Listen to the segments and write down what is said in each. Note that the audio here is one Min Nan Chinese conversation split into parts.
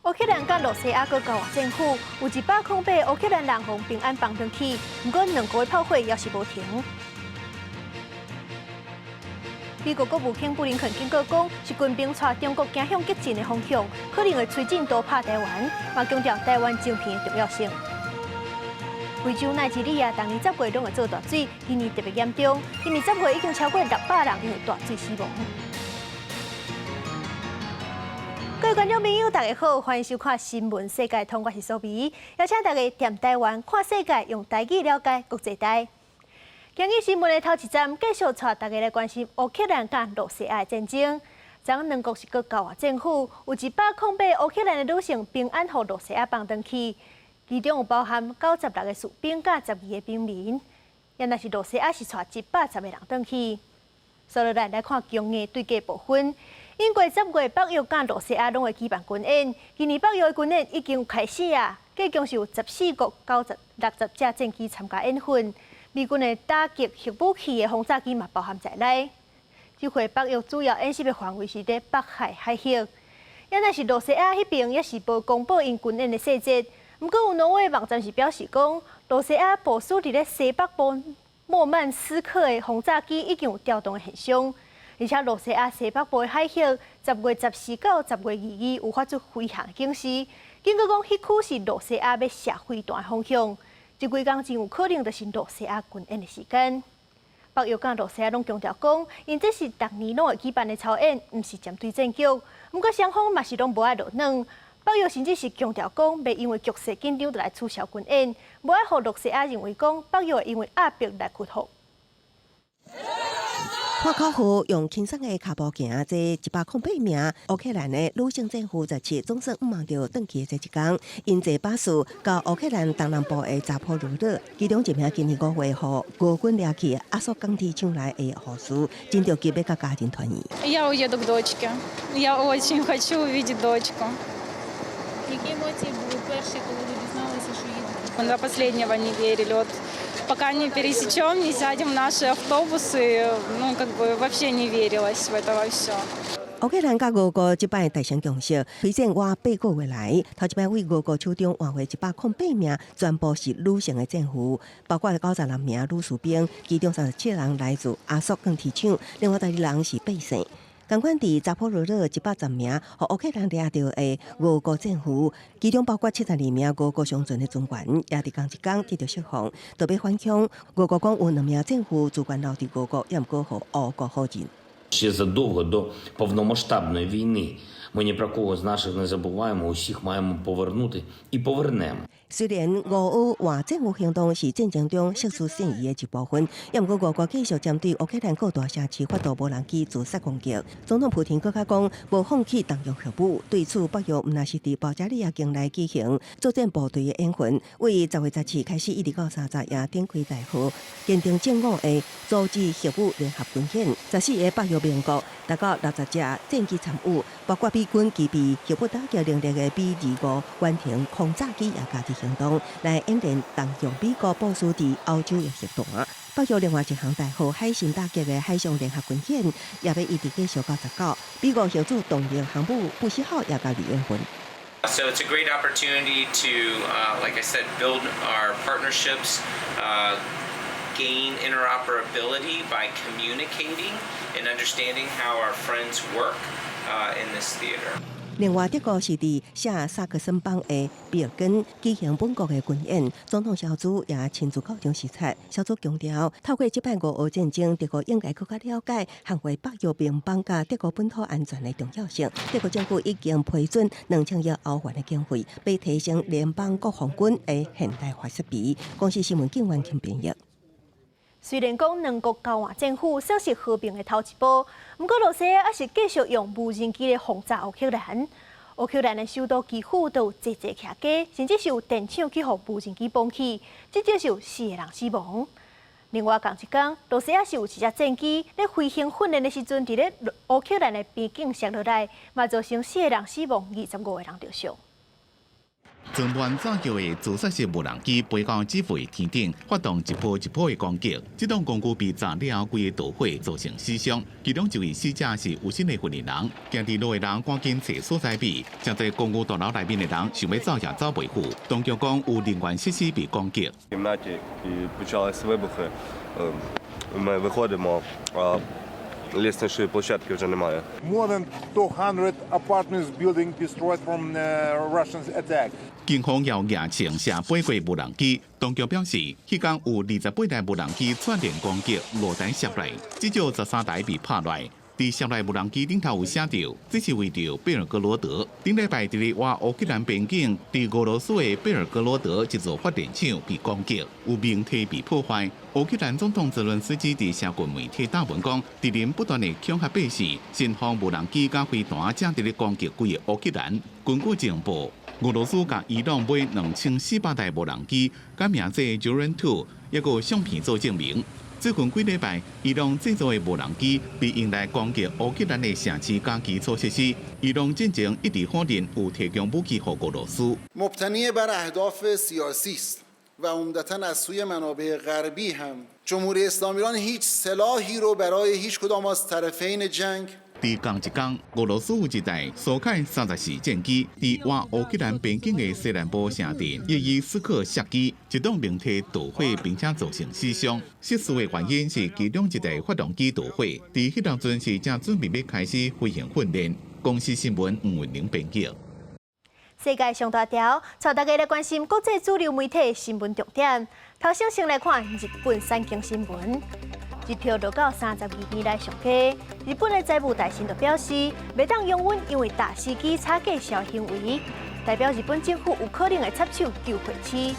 烏克蘭佮羅西亞閣交換戰俘，有108個烏克蘭人予平安放轉去，毋過兩國的炮火猶是無停。美國國務卿布林肯警告講，習近平帶中國走向激進的方向，可能會催戰刀拍台灣，嘛強調台灣晶片的重要性。非洲奈及利亞逐年10月攏會做大水，今年特別嚴重，今年十月已經超過600人因為大水死亡。各位觀眾朋友，大家好，歡迎收看《新聞世界通》，我是蘇美，邀請大家踮台灣看世界，用台語了解國際大。今日新聞的頭一站，繼續帶大家來關心烏克蘭佮羅西亞的戰爭。昨昏兩國是閣交換戰俘，有108烏克蘭的女性平安予羅西亞放轉去，其中有包含96個士兵佮12個平民。也若是羅西亞是帶110個人轉去。所以來來看強硬對決部分。英國十月北約佮羅西亞攏會舉辦軍演，今年北約的軍演已經開始啊，計共是有14國90、60架戰機參加演訓，美軍的打擊核武器的轟炸機嘛包含在內。這回北約主要演習的範圍是佇北海海域，也若是羅西亞彼爿猶是無公布𪜶軍演的細節。毋過有挪威網站是表示講，羅西亞部署佇咧西北部莫曼斯克的轟炸機已經有調動的現象。而且羅西亞西北部的海域，10月14到10月22有發出飛行警示，警告講彼區是羅西亞欲射飛彈的方向。這幾工真有可能就是羅西亞軍演的時間。北約佮羅西亞攏強調講，𪜶這是逐年攏會舉辦的操演，毋是針對戰局。毋過雙方嘛是攏無愛落軟。北約甚至是強調講，袂因為局勢緊張就來取消軍演，無愛予羅西亞認為講北約會因為壓迫來屈服。喊口號，用輕鬆的跤步行，這108名烏克蘭的女性戰俘17總算向望著轉去的這一工，𪜶坐巴士到烏克蘭東南部的扎波羅熱，其中一名今年5月予俄軍掠去亞速鋼鐵廠內的護士，真著急欲佮家人團圓。 Я уеду к дочке. Я очень хочу увидеть дочку. Які емоції були перші, коли ви дізналися, що їдете? Мы до последнего не верили. Вот пока не пересечем, не сядем в наши автобусы, ну, как бы вообще не верилось в это во все. 烏克蘭佮俄國這擺達成共識，開戰倚8個月來，頭一擺對俄國手中換回108名，全部是女性的戰俘，包括96名女士兵，其中37人來自亞速鋼鐵廠，另外12人是百姓。仝款佇扎波羅熱110名，予烏克蘭掠著的俄國戰俘，其中包括72名俄國商船的船員，也佇仝一工得著釋放，特別反響。俄國講有兩名戰俘自願留佇俄國，猶毋過予烏國否認。 Ще задовго до повномасштабної війни ми ні про кого з наших не забуваємо, усіх маємо повернути і повернемо. 雖然俄烏換戰俘行動是戰爭中釋出善意的一部分，猶毋過俄國繼續針對烏克蘭各大城市發動無人機自殺攻擊。總統普廷閣較講，無放棄動用核武。對此，北約毋但是佇保加利亞境內舉行作戰部隊的演訓，對10月17開始一直到30也展開代號堅定正午的阻止核武聯合軍演。14個北約盟國達到60架戰機參與，包括美軍具備核武打擊能力的 B-25遠程轟炸機也加入行動，來演練動用美國部署佇歐洲的核彈。北約另外一項代號海神打擊的海上聯合軍演，也欲一直繼續到19。美國核子動力航母布希號也加入演訓。 So it's a great opportunity to, like I said, build our partnerships, gain interoperability by communicating and understanding how our friends work in this theater. 另外，德國是佇下薩克森邦的比爾根舉行本國的軍演，總統蕭茲也親自到場視察。蕭茲強調，透過這擺俄烏戰爭，德國應該閣較了解捍衛北約盟邦佮德國本土安全的重要性。德國政府已經批准2000億歐元的經費，欲提升聯邦國防軍的現代化設備。公視新聞警員陳編譯。雖然講兩國交換戰俘算是和平的頭一步，毋過羅西亞猶是繼續用無人機來轟炸烏克蘭。烏克蘭的首都基輔都有濟濟徛家，甚至是有電廠去予無人機崩去，至少是有四個人死亡。另外，仝一工，羅西亞是有一隻戰機咧飛行訓練的時陣，佇咧烏克蘭的邊境摔落來，嘛造成四個人死亡，25個人著傷。裝滿炸藥的自殺式無人機飛到指揮天頂，發動一波一波的攻擊。這棟工具被炸了後，規个導火，造成死傷。其中一位死者是有身的訓練人，行佇路的人趕緊揣所在避。誠濟公寓大樓內面的人想欲走也走袂赴。當局講有人員設施被攻擊。 Кімнаті і почалися вибухи. Ми виходимо, а лестничної площадки вже немає. More than 200 apartments building destroyed from Russian attack. 警方有額槍射飛過無人機，當局表示，彼工有28台無人機串聯攻擊五台攝來，至少13台被拍落。佇攝來無人機頂頭有寫著，這是為著貝爾格羅德。頂禮拜佇咧倚烏克蘭邊境，佇俄羅斯的貝爾格羅德一座發電廠被攻擊，有明體被破壞。烏克蘭總統澤倫斯基佇社群媒體貼文講，敵人不斷的恐嚇百姓，先鋒無人機佮飛彈正佇咧攻擊規个烏克蘭。根據情報，俄羅斯共伊朗買2400台無人機，改名做 Geran 2，抑閣有相片做證明。最近幾禮拜，伊朗製造的無人機被用來攻擊烏克蘭的城市佮基礎設施。伊朗進前一直否認有提供武器予俄羅斯。 مبتنی بر اهداف سیاسی است و عمدتا از سوی منابع غربی هم جمهوری اسلامی ایران هیچ سلاحی رو برای هیچ کدام از طرفین جنگ 佇仝一工，俄羅斯有一台蘇凱34戰機，佇倚烏克蘭邊境的西南部城鎮葉伊斯克射擊，一棟明體導火，並且造成死傷。失事的原因是其中一台發動機導火，佇彼當陣是正準備欲開始飛行訓練。公視新聞吳文玲編輯。世界上大條，帶大家來關心國際主流媒體新聞重點。頭先先來看日本產經新聞。日票落到32年來上低。日本的財務大臣就表示，袂當容忍因為打司機炒價銷行為，代表日本政府有可能會插手救貨市。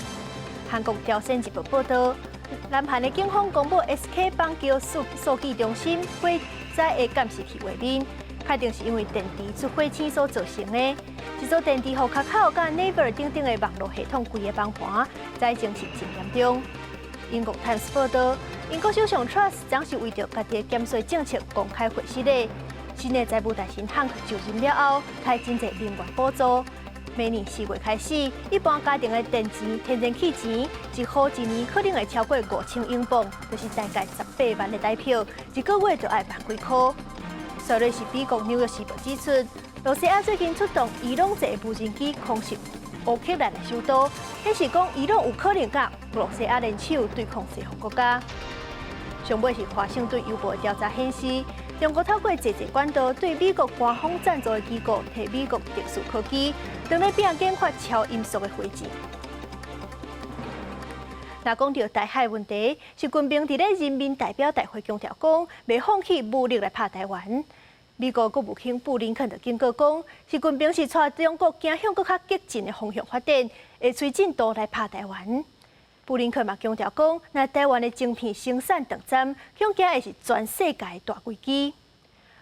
韓國朝鮮日報報導，南韓的警方公布 SK 板橋數據中心火災的監視器畫面，確定是因為電池出火星所造成的。這組電池予 Kakao 佮 Naver 等等的網路系統規个崩盤，災情是真嚴重。英國 Times 報導，英國首相 Truss 昨是為著家己的減稅政策公開回失禮。新的財務大臣漢克就任了後，開真濟能源補助。明年4月開始，一般家庭的電錢、天然氣錢，一戶一年可能會超過5000英鎊，就是大概18萬的台票，一個月就愛萬幾箍。煞落是美國紐約時報指出，羅西亞最近出動伊朗製無人機空襲烏克蘭的首都，顯示講伊朗有可能佮羅西亞聯手對抗西方國家。上尾是華盛頓郵報調查顯示，中國透過濟濟管道對美國官方贊助的機構提美國特殊科技，當咧拼研發超音速的飛機。若講著台海問題，習近平佇咧人民代表大會強調講，袂放棄武力來拍台灣。美國國務卿布林肯就警告講，習近平是帶中國走向閣較激進的方向發展，會催進度來拍台灣。布林肯嘛強調講，若台灣的晶片生產斷針，恐驚會是全世界的大危機。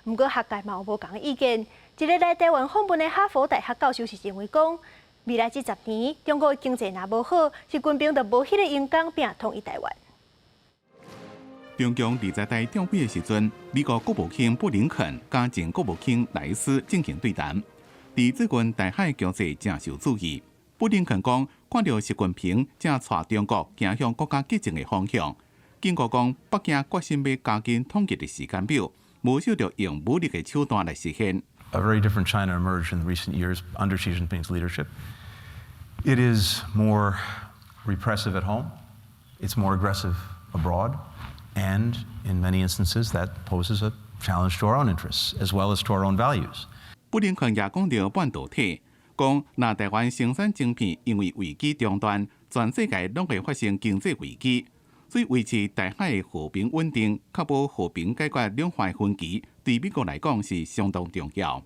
毋過學界嘛有無仝的意見，一个來台灣訪問的哈佛大學教授是認為講，未來這十年中國的經濟若無好，習近平就無彼个勇敢拚統一台灣。中共二十大召開的時陣，美國國務卿布林肯佮前國務卿賴斯進行對談。佇最近台海局勢誠受注意，布林肯講，看著習近平正帶中國走向閣較激進的方向，警告講北京決心欲加緊統一的時間表，無惜著用武力的手段來實現。 A very different China emerged in recent years under Xi Jinping's leadership. It is more repressive at home. It's more aggressive abroad. And in many instances, that poses a challenge to our own interests as well as to our own values. 布林肯也講著半導體，講若台灣生產晶片因為危機中斷，全世界攏會發生經濟危機。所以維持台海的和平穩定，確保和平解決兩岸分歧，對美國來講是相當重要。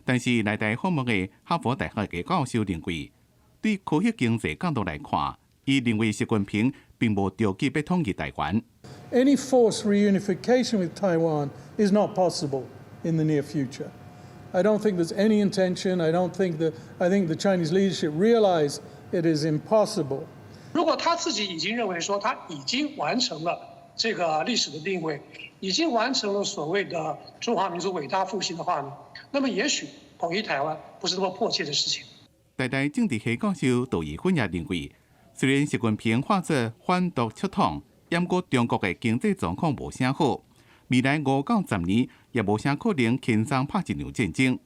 但是來台訪問的哈佛大學的教授認為，對科學經濟角度來看，伊認為習近平並無著急欲統一台灣。 Any forced reunification with Taiwan is not possible in the near future. I don't think there's any intention. I don't think that. I think the Chinese leadership realize it is impossible. 如果他自己已經認為說他已經完成了這個歷史的定位，已經完成了所謂的中華民族偉大復興的話呢，那麼也許統一台灣不是那麼迫切的事情。台大政治系教授杜怡芬也認為，雖然習近平發出反獨出統，毋過中國的經濟狀況無啥好，未來5到10年也無啥可能輕鬆拍一場戰爭。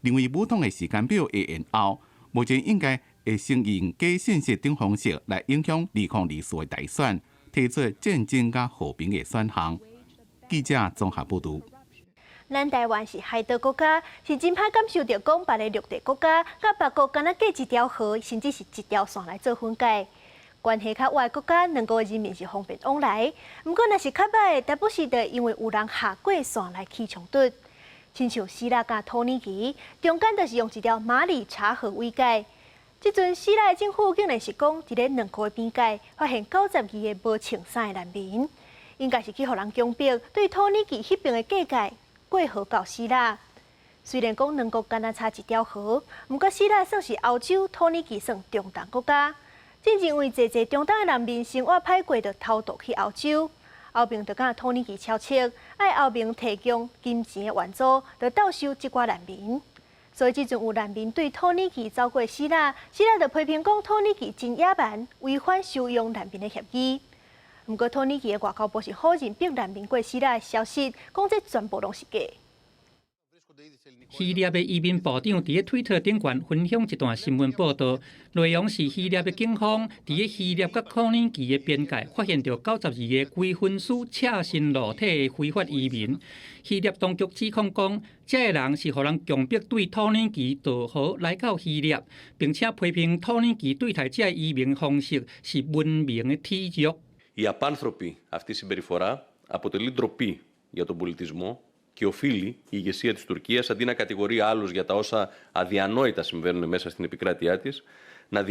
認為武統的時間表會延後，目前應該會先用假信息等方式來影響2024的大選，提出戰爭佮和平的選項。記者綜合報導。咱台灣是海島國家，是真歹感受著講別个陸地國家佮別國敢若隔一條河，甚至是一條線來做分界。關係較倚國家，兩國人民是方便往來。毋過，若是較歹，時不時就因為有人下過線來起衝突。親像希臘佮土耳其，中間就是用一條馬里查河為界。這陣希臘政府竟然是講，佇咧兩國的邊界發現92個無穿衫的難民，應該是去予人強迫對土耳其彼邊的界界過河到希臘。雖然講兩國敢若差一條河，毋過希臘算是歐洲，土耳其算中東國家。進前因為濟濟中東的難民生活歹過，就偷渡去歐洲。歐盟就佮土耳其敲尺，愛歐盟提供金錢的援助，就鬥收這寡難民。所以這陣有難民對土耳其走過希臘，希臘就批評講土耳其真野蠻，違反收容難民的協議。毋過土耳其的外交部是否認逼難民過希臘的消息，講這全部攏是假。希臘的移民部長佇咧推特頂懸分享一段新聞報導，內容是希臘的警方佇咧希臘佮土耳其的邊界發現著92個規身軀赤身露體的非法移民。希臘當局指控講，這个人是予人強迫對土耳其渡河來到希臘，並且批評土耳其對待這个移民方式是文明的恥辱。 Η απάνθρωπη αυτή συμπεριφορά αποτελεί ντροπή για τον πολιτισμό και οφείλει η ηγεσία της Τουρκίας, αντί να κατηγορεί άλλους για τα όσα αδιανόητα συμβαίνουν μέσα στην επικράτειά της, να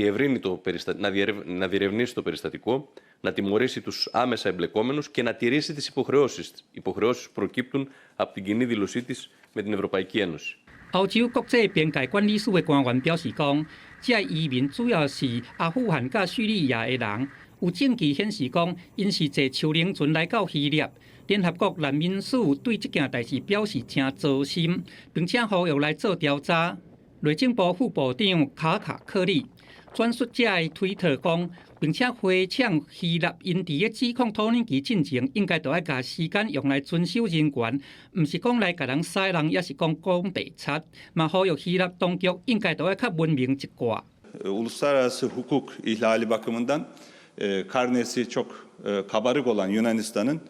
διερευνήσει το περιστατικό, να τιμωρήσει τους άμεσα εμπλεκόμενους και να τηρήσει τις υποχρεώσεις που προκύπτουν από την κοινή δήλωσή της με την Ευρωπαϊκή Ένωση. 歐洲國際邊界管理署的官員表示講，這个移民主要是阿富汗佮敘利亞的人，有證據顯示講，𪜶是坐囚靈船來到希臘。聯合國難民署對這件代誌表示誠糟心，並且呼籲來做調查。內政部副部長卡卡克里轉述這个推特講，並且回嗆希臘𪜶佇咧指控土耳其進前，應該著愛共時間用來遵守人權，毋是講來共人使弄，抑是講講白賊。嘛呼籲希臘當局應該著愛較文明一寡。 Uluslararası hukuk ihlali bakımından karnesi çok kabarık olan Yunanistan'ın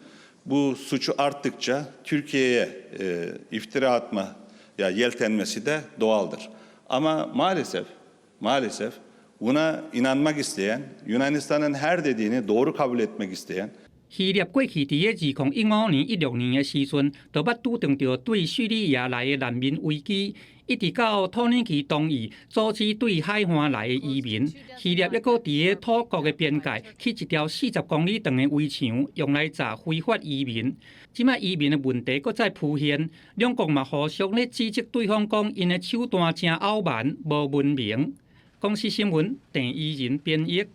bu suçu arttıkça Türkiye'ye iftira atmaya yeltenmesi de doğaldır. Ama maalesef, maalesef buna inanmak isteyen, Yunanistan'ın her dediğini doğru kabul etmek isteyen 希臘過去佇咧2015年、16年的時陣，就捌拄著著對敘利亞來的難民危機，一直到土耳其同意阻止對海岸來的移民。希臘抑閣佇咧土國的邊界起一條40公里長的圍牆，用來閘非法移民。這擺移民的問題閣再浮現，兩國嘛互相咧指責對方講，𪜶的手段誠傲慢、無文明。公視新聞鄭怡仁編譯。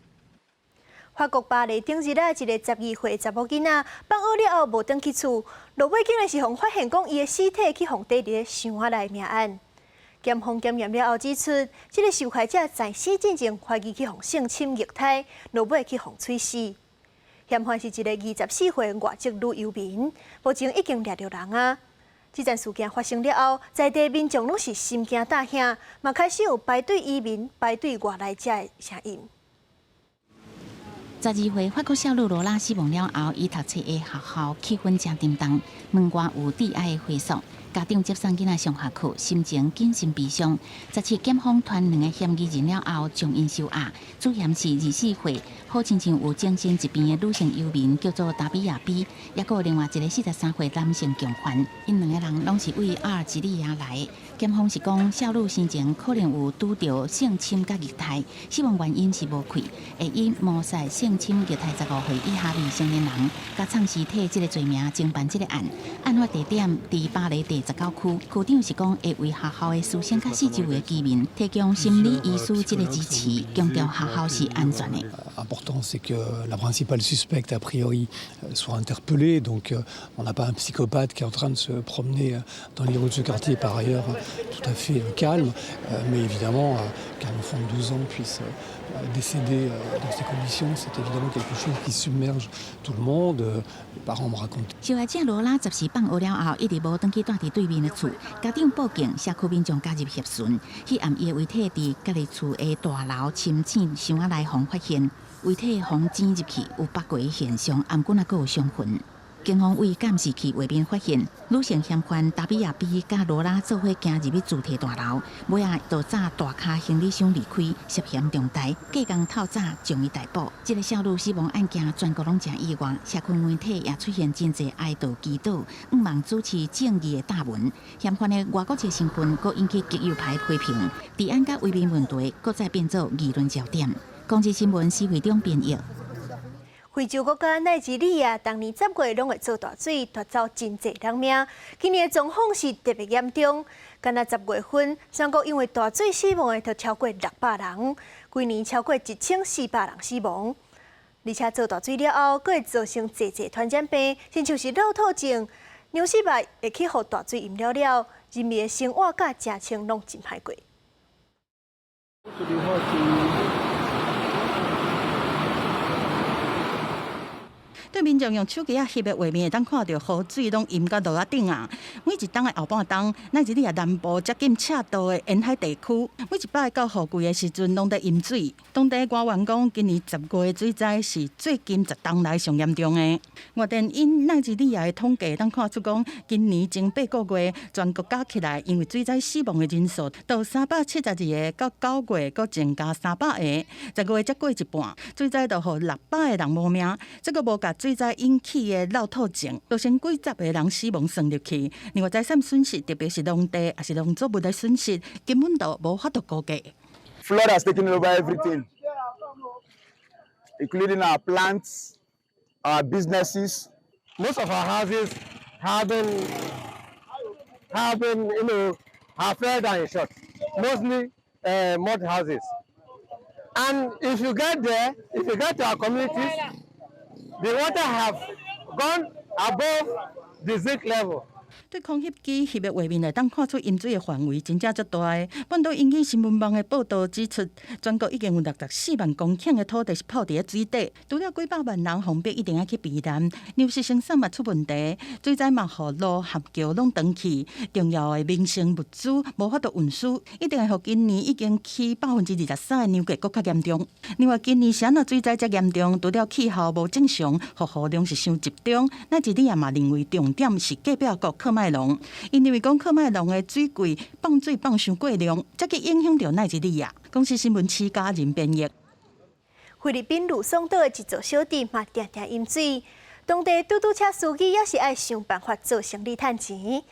法國巴黎頂日啊，一个12歲查某囡仔放學了後無轉去厝，落尾竟然是予發現講伊的屍體去予綴佇咧箱仔內命案。檢方檢驗了後指出，這个受害者在死進前懷疑去予性侵虐待，落尾去予催死。嫌犯是一个24歲外籍女遊民，目前已經掠著人啊。這件事件發生了後，在地民眾攏是心驚膽驚，嘛開始有排對移民、排對外來者的聲音。12歲法國少女羅拉死亡了後，伊讀冊的學校氣氛誠沉重，門外有致哀的花束。家長接送囡仔上下課，心情謹慎悲傷。17檢方傳兩个嫌疑人了後，將𪜶收押。主嫌是24歲，好親像有精神疾病的女性遊民，叫做達比亞比，抑閣有另外一个43歲男性共犯。𪜶兩个人攏是對阿爾及利亞來。檢方是講，少女生前可能有拄著性侵佮虐待，死亡原因是無氣，會以謀殺、性侵、虐待15歲以下未成年人，佮藏屍體這个罪名偵辦這个案。案發地點佇巴黎地19區，區長是講會為學校的師生佮四周圍的居民提供心理醫師這個支持，強調學校是安全的。 Important, c'est que la principale suspecte, a priori, soit interpellée. Donc, on n'a pas un psychopathe qui est en train de se promener dans les rues de ce quartier, par ailleurs tout à fait calme. Mais évidemment, qu'un enfant de 12 ans puisse décéder dans ces conditions, c'est évidemment quelque chose qui submerge tout le monde. Les parents me racontent. 受害者羅拉14放學了後，一直無轉去蹛佇對面的厝，家長報警，社區民眾加入協尋。彼暗伊的遺體佇家己厝的大樓深淺箱仔內予發現，遺體予剪入去有剝過的現象，毋過猶閣有傷痕。警方為監視器畫面發現，女性嫌犯達比亞比佮羅拉做伙行入去主體大樓，尾仔就揸大跤行李箱離開，涉嫌重大。隔工透早將伊逮捕。這个少女死亡案件全國攏誠意外，社區媒體也出現真濟哀悼祈禱，向望主持正義的大文。嫌犯的外國籍身份，閣引起極右派批評，治安佮移民問題，閣再變做議論焦點。公視新聞施惠中編譯。非洲國家奈及利亞，逐年10月攏會做大水，奪走真濟人命。今年的狀況是特別嚴重，干焦10月份，全國因為大水死亡的就超過600人，規年超過1400人死亡。而且做大水了後，閣會造成濟濟傳染病，親像是落吐症、牛屎肉會去予大水淹了了，人民的生活佮食穿攏真歹過。對民眾用手機仔翕的畫面，會當看著河水攏淹到路仔頂啊！每一冬的後半冬，奈及利亞南部接近赤道的沿海地區，每一擺到雨季的時陣，攏佇淹水。當地官員講，今年十月的水災是最近10冬來上嚴重的。外電引奈及利亞的統計，當看出講，今年前8個月全國加起來，因為水災死亡的人數到372個，到9月閣增加300個，10月才過一半，水災就予600個人無命，這閣無共水災引起的落吐症，造成幾十個人死亡算入去。另外財產損失，特別是農地抑是農作物的損失，根本就無法度估計。 Flood has taken over everything, including our plants, our businesses. Most of our houses have been, have fell down in short, mostly mud houses. And if you get there, if you get to our communities, the water have gone above the zinc level. 對空翕機翕的畫面會當看出淹水的範圍真正足大的。半島英語新聞網的報導指出，全國已經有64萬公頃的土地是泡佇咧水底，除了幾百萬人予逼一定愛去避難，糧食生產嘛出問題，水災嘛予路和橋攏斷去，重要的民生物資無法度運輸，一定會予今年已經起23%的糧價閣較嚴重。另外，今年是按怎水災遮嚴重？除了氣候無正常，予雨量是傷集中，奈及利亞嘛認為重點是隔壁國喀麥隆，𪜶認為講喀麥隆的水櫃放水放傷過量，才去影響著奈及利亞。公視新聞施嘉仁編譯。菲律賓呂宋島的一座小鎮嘛，定定淹水，當地嘟嘟車司機也是愛想辦法做生理趁錢，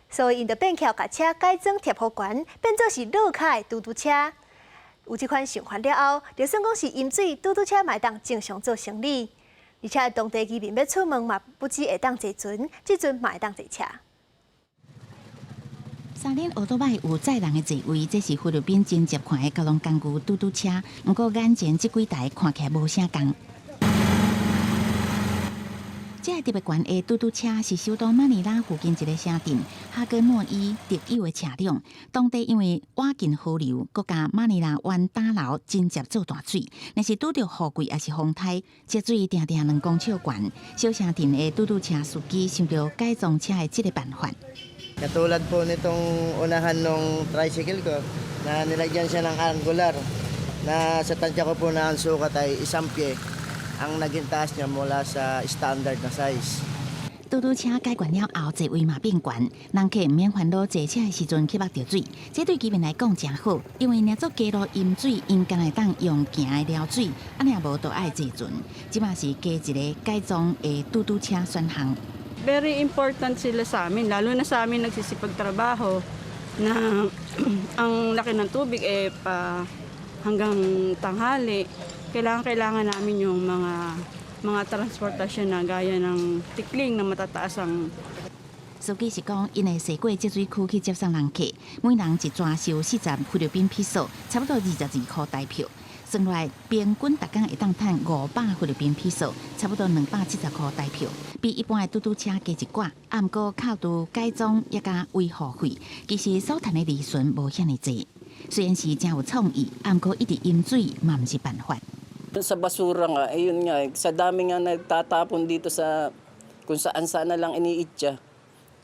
所以𪜶就變巧共車改裝貼予懸，變做是落跤的嘟嘟車。有這款想法了後，就算講是淹水，嘟嘟車嘛會當正常做生理。而且當地居民欲出門嘛，不只會當坐船，這陣嘛會當坐車。三輪歐多擺有載人的座位，這是菲律賓真濟款的交通工具嘟嘟車。毋過眼前這幾台看起來無啥仝。這个特別懸的嘟嘟車是首都馬尼拉附近一个城鎮哈哥諾伊特有的車輛。當地因為倚近河流，閣佮馬尼拉灣打流，真濟做大水。若是拄著雨季抑是風颱，積水定定2公尺懸。小城鎮的嘟嘟車司機想著改裝車的這个辦法。 Katulad po nitong unahan nung tricycle ko na nilagyan siya ng angular na sa tansya ko po na ang sukat ay 1 pye ang naging taas niya mula sa standard na size. 嘟嘟車改懸了後，座位嘛變懸，人客毋免煩惱坐車的時陣去目著水。這對居民來講誠好，因為若做街路淹水，𪜶干焦會當用行的撩水，啊若無就愛坐船。這嘛是加一个改裝的嘟嘟車選項。 Very important sila sa amin, lalo na sa amin nagsisipagtrabaho na ang laki ng tubig eh pa hanggang tanghali. Kailangan kailangan namin yung mga transportasyon na gaya ng tikling na matataas ang 司機是講，𪜶會駛過積水區去接送人客，每人一逝收40菲律賓披索，差不多22箍台票。算來平均逐工會當趁500菲律賓披索，差不多270箍台票，比一般的嘟嘟車加一寡。啊，毋過扣除改裝抑加維護費，其實所趁的利潤無遐爾濟。雖然是誠有創意，啊，毋過一直飲水嘛毋是辦法。 Sa basura nga, ayun nga, sa dami nga nagtatapon dito sa kung saan saan na lang iniitsa.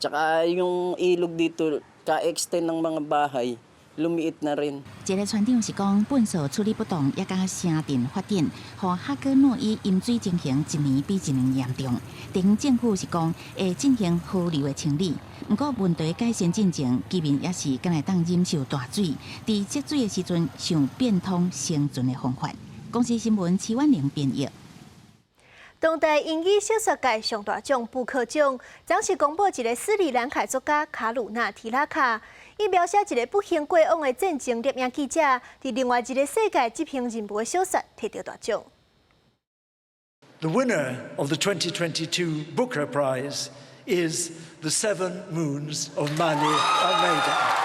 Tsaka yung ilog dito, ka-extend ng mga bahay, lumiit na rin. 一个村長是講，糞埽處理不當，抑加城鎮發展，予哈哥諾伊淹水情形一年比一年嚴重。地方政府是講會進行河流的清理，毋過問題改善進前，居民也是敢會當忍受大水，佇積水的時陣想變通生存的方法。公視新聞徐婉玲編譯。當代英語小說界上大獎布克獎，昨是公布一个斯里蘭卡作家卡魯納提拉卡，伊描寫一个不幸過往的戰爭攝影記者，佇另外一个世界執行任務的小說，提著大獎。 The winner of the 2022 Booker Prize is The Seven Moons of Maali Almeida.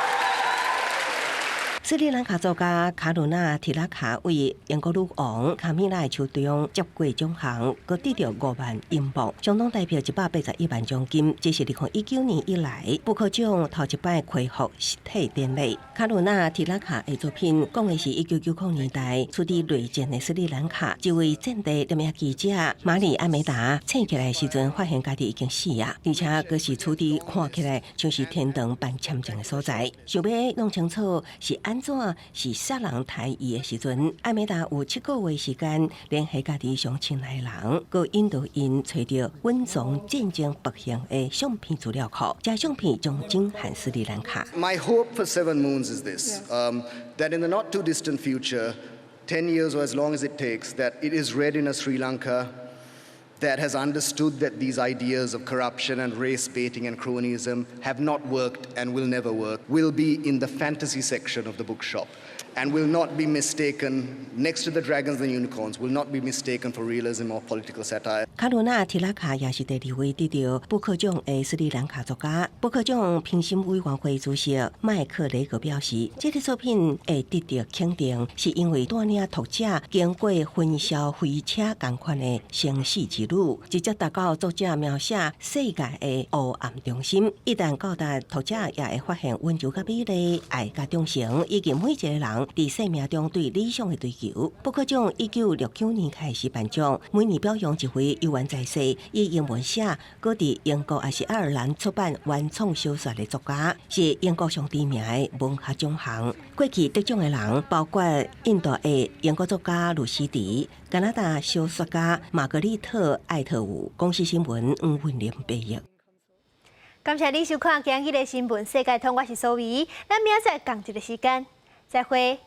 斯里蘭卡作家卡魯納提拉卡為英國女王卡米拉的手中接過獎項，閣得著5萬英鎊，相當台票181萬獎金。這是2019年以來布克獎頭一擺恢復實體典禮。卡魯納提拉卡的作品講的是1990年代處佇內戰的斯里蘭卡，一位戰地攝影記者瑪麗阿梅達醒起來時陣，發現家己已經死啊，而且閣是處佇看起來像是天堂般恬靜的所在。想欲弄清楚是按怎是啥人刣伊的時陣，艾美達有7個月時間聯繫家己上親愛的人，閣引導𪜶揣著隱藏戰爭不幸的相片資料庫，這相片將震撼斯里蘭卡。 My hope for Seven Moons is this, that in the not too distant future, 10 years or as long as it takes, that it is read in a Sri Lanka that has understood that these ideas of corruption and race baiting and cronyism have not worked and will never work, will be in the fantasy section of the bookshop and will not be mistaken, next to the dragons and unicorns, will not be mistaken for realism or political satire. 卡魯納提拉卡也是第二位得著布克獎的斯里蘭卡作家。布克獎評審委員會主席麥克雷格表示，這个作品會得著肯定，是因為帶領讀者經過雲霄飛車仝款的生死之旅，直接達到作者描寫世界的黑暗中心。一旦到達，讀者也會發現溫柔佮美麗、愛佮忠誠，以及每一個人佇生命中對理想的追求。布克獎1969年開始頒獎，每年表揚一位猶原在世以英文寫、閣佇英國抑是愛爾蘭出版原創小說的作家，是英國上知名的文學獎項。過去得獎的人包括印度的英國作家魯斯迪、加拿大小說家瑪格麗特·艾特伍。公視新聞黃文玲編譯。感謝你收看今日的新聞世界通，我是蘇怡，咱明仔載仝一个時間，再會。